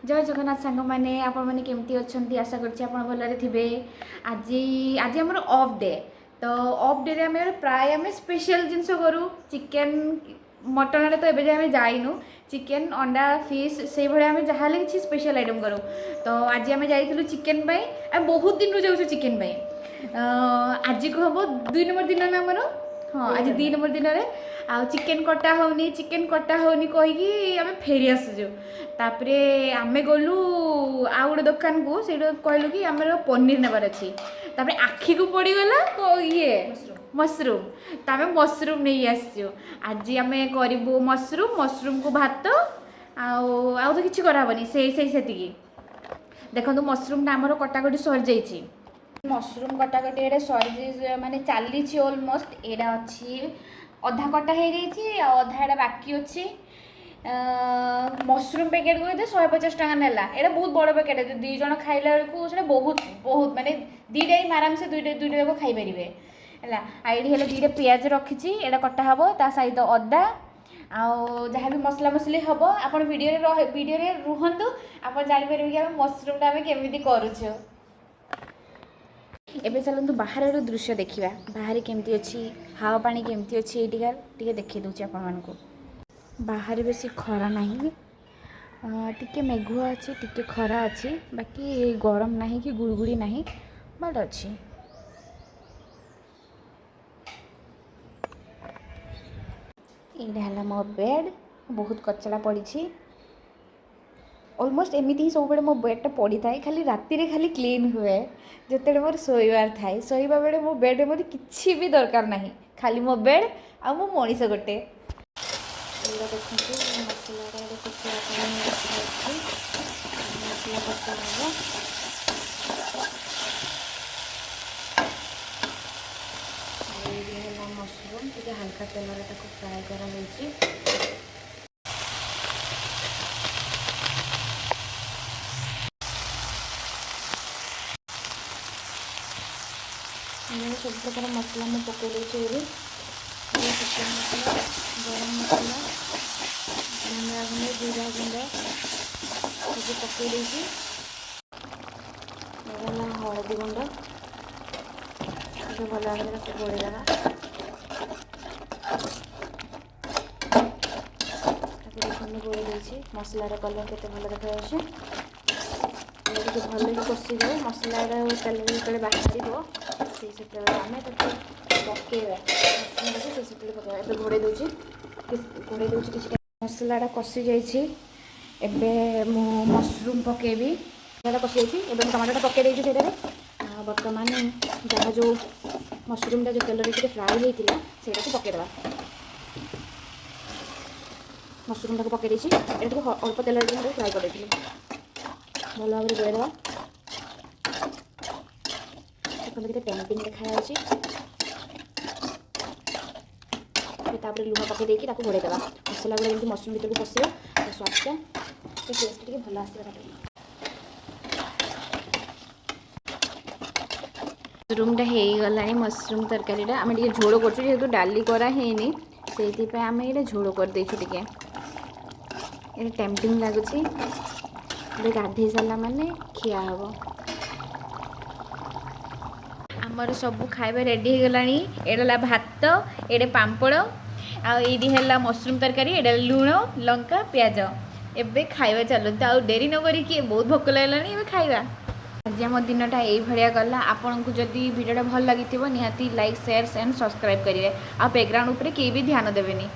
ଜୟ ଜଗନ୍ନାଥ ସାଙ୍ଗମାନେ, ଆପଣମାନେ କେମିତି ଅଛନ୍ତି? ଆଶା କରୁଛି ଆପଣ ଭଲରେ ଥିବେ। ଆଜି ଆଜି ଆମର ଅଫ୍ ଡେ। ତ ଅଫ୍ ଡେରେ ଆମେ ପ୍ରାୟ ଆମେ ସ୍ପେଶାଲ୍ ଜିନିଷ କରୁ। ଚିକେନ୍, ମଟନ୍ ଆଡ଼େ ତ ଏବେ ଯାଏ ଆମେ ଯାଇନୁ। ଚିକେନ୍, ଅଣ୍ଡା, ଫିସ୍, ସେଇଭଳିଆ ଆମେ ଯାହାହେଲେ କିଛି ସ୍ପେଶାଲ୍ ଆଇଟମ୍ କରୁ। ତ ଆଜି ଆମେ ଯାଇଥିଲୁ ଚିକେନ୍ ପାଇଁ। ଆମେ ବହୁତ ଦିନରୁ ଯାଉଛୁ ଚିକେନ୍ ପାଇଁ। ଆଜିକୁ ହେବ 2 ନମ୍ବର ଦିନ ନା ଆମର? ହଁ, ଆଜି 2 ନମ୍ବର ଦିନରେ ଆଉ ଚିକେନ୍ କଟା ହେଉନି, ଚିକେନ୍ କଟା ହେଉନି କହିକି ଆମେ ଫେରି ଆସୁଛୁ। ତାପରେ ଆମେ ଗଲୁ ଆଉ ଗୋଟେ ଦୋକାନକୁ। ସେଇଠୁ କହିଲୁ କି ଆମର ପନିର ନେବାର ଅଛି। ତାପରେ ଆଖିକୁ ପଡ଼ିଗଲା ଇଏ ମସରୁମ୍। ତ ଆମେ ମସରୁମ୍ ନେଇ ଆସିଛୁ। ଆଜି ଆମେ କରିବୁ ମସରୁମ୍, ମସରୁମ୍କୁ ଭାତ। ଆଉ ଆଉ ତ କିଛି କରାହେବନି, ସେଇ ସେଇ ସେତିକି। ଦେଖନ୍ତୁ, ମସରୁମ୍ଟା ଆମର କଟାକଟି ସରିଯାଇଛି। ମସରୁମ୍ କଟାକଟି ଏଇଟା ସରି ମାନେ ଚାଲିଛି ଅଲମୋଷ୍ଟ। ଏଇଟା ଅଛି, ଅଧା କଟା ହେଇଯାଇଛି ଆଉ ଅଧା ଏଇଟା ବାକି ଅଛି। ମସରୁମ୍ ପ୍ୟାକେଟ୍କୁ କେତେ 150 ଟଙ୍କା ନେଲା। ଏଇଟା ବହୁତ ବଡ଼ ପ୍ୟାକେଟ୍। 2 ଜଣ ଖାଇଲା ବେଳକୁ ସେଇଟା ବହୁତ ବହୁତ, ମାନେ 2 ଟାଇମ୍ ଆରାମସେ ଦୁଇଟା ଦୁଇଟା ଯାକ ଖାଇପାରିବେ। ହେଲା, ଆଉ ଏଇଠି ହେଲେ 2ଟା ପିଆଜ ରଖିଛି, ଏଇଟା କଟା ହେବ। ତା ସହିତ ଅଦା ଆଉ ଯାହା ବି ମସଲା ମସଲି ହେବ। ଆପଣ ଭିଡ଼ିଓରେ ରୁହନ୍ତୁ, ଆପଣ ଜାଣିପାରିବେ କି ଆମେ ମସରୁମ୍ଟା ଆମେ କେମିତି କରୁଛୁ। ଏବେ ଚାଲନ୍ତୁ ବାହାରର ଦୃଶ୍ୟ ଦେଖିବା। ବାହାରେ କେମିତି ଅଛି, ହାୱା ପାଣି କେମିତି ଅଛି ଏଇଠିକାର, ଟିକେ ଦେଖେଇ ଦେଉଛି ଆପଣମାନଙ୍କୁ। ବାହାରେ ବେଶୀ ଖରା ନାହିଁ, ଟିକେ ମେଘୁଆ ଅଛି, ଟିକେ ଖରା ଅଛି, ବାକି ଗରମ ନାହିଁ କି ଗୁଳୁଗୁଳି ନାହିଁ, ଭଲ ଅଛି। ଏଇଟା ହେଲା ମୋ ବେଡ଼୍। ବହୁତ କଚଡ଼ା ପଡ଼ିଛି। ଅଲମୋଷ୍ଟ ଏମିତି ହିଁ ସବୁବେଳେ ମୋ ବେଡ଼୍ଟା ପଡ଼ିଥାଏ। ଖାଲି ରାତିରେ ଖାଲି କ୍ଲିନ୍ ହୁଏ, ଯେତେବେଳେ ମୋର ଶୋଇବାର ଥାଏ। ଶୋଇବା ବେଳେ ମୋ ବେଡ଼୍ରେ ମୋତେ କିଛି ବି ଦରକାର ନାହିଁ, ଖାଲି ମୋ ବେଡ଼୍ ଆଉ ମୋ ମଣିଷ ଗୋଟେ। ଏଇଟା ଦେଖନ୍ତୁ, ମସଲାଟା ଏବେ କଷିବା ପାଇଁ ରଖାହେଇଛି। ମସଲା କଷା ହେବ। ଆଉ ଏଇଠି ହେଲା ମସରୁମ୍। ଟିକେ ହାଲକା ତେଲରେ ତାକୁ ଫ୍ରାଏ କରାହେଇଛି। ଏମିତି ସବୁ ପ୍ରକାର ମସଲା ମୁଁ ପକାଇ ଦେଇଛି ଏଇଠି। ଚିକେନ୍ ମସଲା, ଗରମ ମସଲା, ଧନିଆ ଗୁଣ୍ଡ, ଜିରା ଗୁଣ୍ଡ ସବୁ ପକାଇ ଦେଇଛି। ଏଇଟା ହେଲା ହଳଦୀ ଗୁଣ୍ଡ। ଟିକେ ଭଲ ଭାବରେ ତାକୁ ଗୋଳେଇଦେବା। ତାକୁ ଦେଖନ୍ତୁ, ଗୋଳେଇ ଦେଇଛି। ମସଲାର କଲର୍ କେତେ ଭଲ ଦେଖାଯାଉଛି। ଏଇଟା ଟିକେ ଭଲକି କଷିଯାଉ। ମସଲାର ତେଲ ଯେତେବେଳେ ବାହାରିବ, ସେଇ ସେତେବେଳେ ଆମେ ତାକୁ ପକାଇବା। ମସଲାଟାକୁ ସେଇ ସେତେବେଳେ ପକାଇବା। ଏବେ ଘୋଡ଼େଇ ଦେଉଛି, ଘୋଡ଼େଇ ଦେଉଛି କିଛି। ମସଲାଟା କଷି ଯାଇଛି। ଏବେ ମୁଁ ମସରୁମ୍ ପକାଇବି। ମସଲାଟା କଷି ଯାଇଛି। ଏବେ ମୁଁ ଟମାଟୋଟା ପକାଇ ଦେଇଛି ସେଇଟାରେ। ଆଉ ବର୍ତ୍ତମାନ ଯାହା ଯେଉଁ ମସରୁମ୍ଟା ଯେଉଁ ତେଲରେ ଟିକେ ଫ୍ରାଏ ହେଇଥିଲା, ସେଇଟାକୁ ପକାଇଦେବା। ମସରୁମ୍ଟାକୁ ପକାଇ ଦେଇଛି। ଏଇଟା ଟିକେ ଅଳ୍ପ ତେଲରେ ଟିକେ ଫ୍ରାଏ କରିଦେଇଥିଲି। ଭଲ ଭାବରେ ଗୋଳେଇଦେବା। ଦେଖନ୍ତୁ, କେତେ ଟେମ୍ପଟିଂ ଦେଖାଯାଉଛି। ଏବେ ତାପରେ ଲୁଣ ପକାଇ ଦେଇକି ତାକୁ ଘୋଡ଼େଇ ଦେବା। ମସଲା ଗୁଡ଼ା ଯେମିତି ମସରୁମ୍ ଭିତରକୁ ପଶିବ, ତା ସ୍ୱାଦଟା, ଟେଷ୍ଟ ଟିକେ ଭଲ ଆସିବ ତାପରେ। ମସରୁମ୍ଟା ହେଇଗଲାଣି। ମସରୁମ୍ ତରକାରୀଟା ଆମେ ଟିକେ ଝୋଳ କରୁଛୁ, ଯେହେତୁ ଡାଲି କରା ହେଇନି, ସେଇଥିପାଇଁ ଆମେ ଏଇଟା ଝୋଳ କରିଦେଇଛୁ ଟିକେ। ଏଇଟା ଟେମ୍ପଟିଂ ଲାଗୁଛି। ଏବେ ଗାଧେଇ ସାରିଲା ମାନେ ଖିଆ ହେବ। ଆମର ସବୁ ଖାଇବା ରେଡ଼ି ହେଇଗଲାଣି। ଏଇଟା ହେଲା ଭାତ, ଏଇଟା ପାମ୍ପଡ଼, ଆଉ ଏଇଠି ହେଲା ମସରୁମ୍ ତରକାରୀ। ଏଇଟା ଲୁଣ, ଲଙ୍କା, ପିଆଜ। ଏବେ ଖାଇବା ଚାଲନ୍ତୁ, ଆଉ ଡେରି ନ କରିକି। ବହୁତ ଭୋକ ଲାଗିଲାଣି, ଏବେ ଖାଇବା। ଆଜି ଆମ ଦିନଟା ଏଇଭଳିଆ ଗଲା। ଆପଣଙ୍କୁ ଯଦି ଭିଡ଼ିଓଟା ଭଲ ଲାଗିଥିବ, ନିହାତି ଲାଇକ୍, ସେୟାର ଆଣ୍ଡ ସବସ୍କ୍ରାଇବ୍ କରିବେ। ଆଉ ବ୍ୟାକ୍ଗ୍ରାଉଣ୍ଡ ଉପରେ କେହି ବି ଧ୍ୟାନ ଦେବେନି।